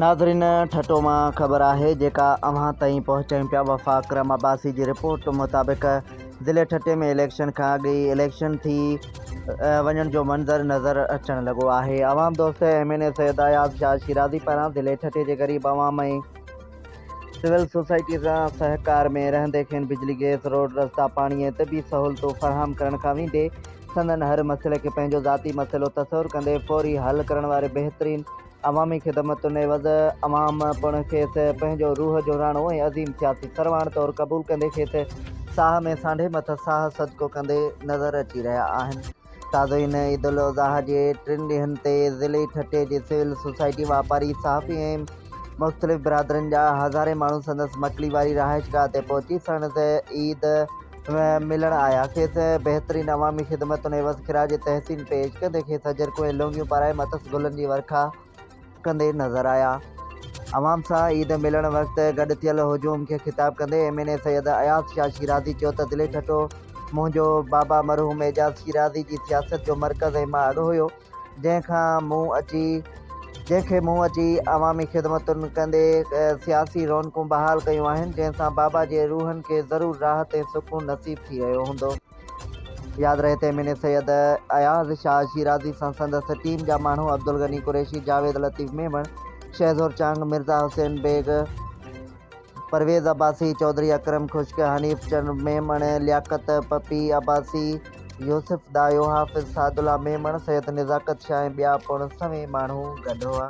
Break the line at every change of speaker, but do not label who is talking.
ناظرين ٺٽو مان خبر آهي جيڪا اوهان تائين پهچايون پيا وفا اڪرم عباسي جي رپورٽ مطابق ضلعي ٺٽي ۾ اليڪشن کان اڳ ئي اليڪشن ٿي وڃڻ جو منظر نظر اچڻ لڳو آهي عوام دوست M N A Syed Ayaz Shah Shirazi پاران ضلعي ٺٽي جي غريب عوام ۽ سول سوسائٽي سان سهڪار ۾ رهندي کين بجلي گئس روڊ رستا پاڻي ۽ طبي سهولتون فراهم ڪرڻ کان ويندي سندن هر مسئلي کي پنهنجو ذاتي مسئلو تصور ڪندي فوري حل ڪرڻ واري بهترين عوامي خدمتن عيوض عوام پڻ کيس پنهنجو روح جو راڻو ۽ عظيم سياسي سرواڻ طور قبول ڪندي کيس ساهه ۾ سانڍي مٿس ساهه صدقو ڪندي نظر اچي رهيا آهن. تازو ئي هن عيد الاضحيٰ جي ٽن ڏينهن تي ضلعي ٺٽي جي سول سوسائٽي، واپاري، صحافي ۽ مختلف برادرين جا هزارين ماڻهو سندس مڪلي واري رهائشگاهه تي پهچي ساڻس عيد ملڻ آيا، کيس بهترين عوامي خدمتن عيوض خراج تحسين پيش ڪندي کيس اجرڪون ۽ لونگيون پارائي مٿس گلن جي ورکا ڪندي نظر آيا. عوام سان عيد ملڻ وقت گڏ ٿيل هجوم کي خطاب ڪندي M N A Syed Ayaz Shah Shirazi چيو ته ضلعي ٺٽو منهنجو بابا مرحوم اعجاز شيرازي جي سياست جو مرڪز ۽ ماڳ هيو، جنهن کان مون اچي جنهن کي مون اچي عوامي خدمتن ڪندي سياسي رونقون بحال ڪيون آهن جنهن سان بابا جي روحن کي ضرور راحت ۽ سڪون نصيب ٿي رهيو هوندو. ياد رهي ته M N A Syed Ayaz Shah Shirazi سان سندس ٽيم جا ماڻهو عبدالغني قريشي، جاويد لطيف ميمڻ، شهزور چانگ، مرزا حسين بيگ، پرويز عباسي، چوڌري اڪرم خشڪ، حنيف چنڙ ميمڻ، لياقت پپي عباسي، يوسف دايو، حافظ سعدالله ميمڻ، سيد نزاڪت شاهه ۽ ٻيا پڻ سوين ماڻهو گڏ هئا.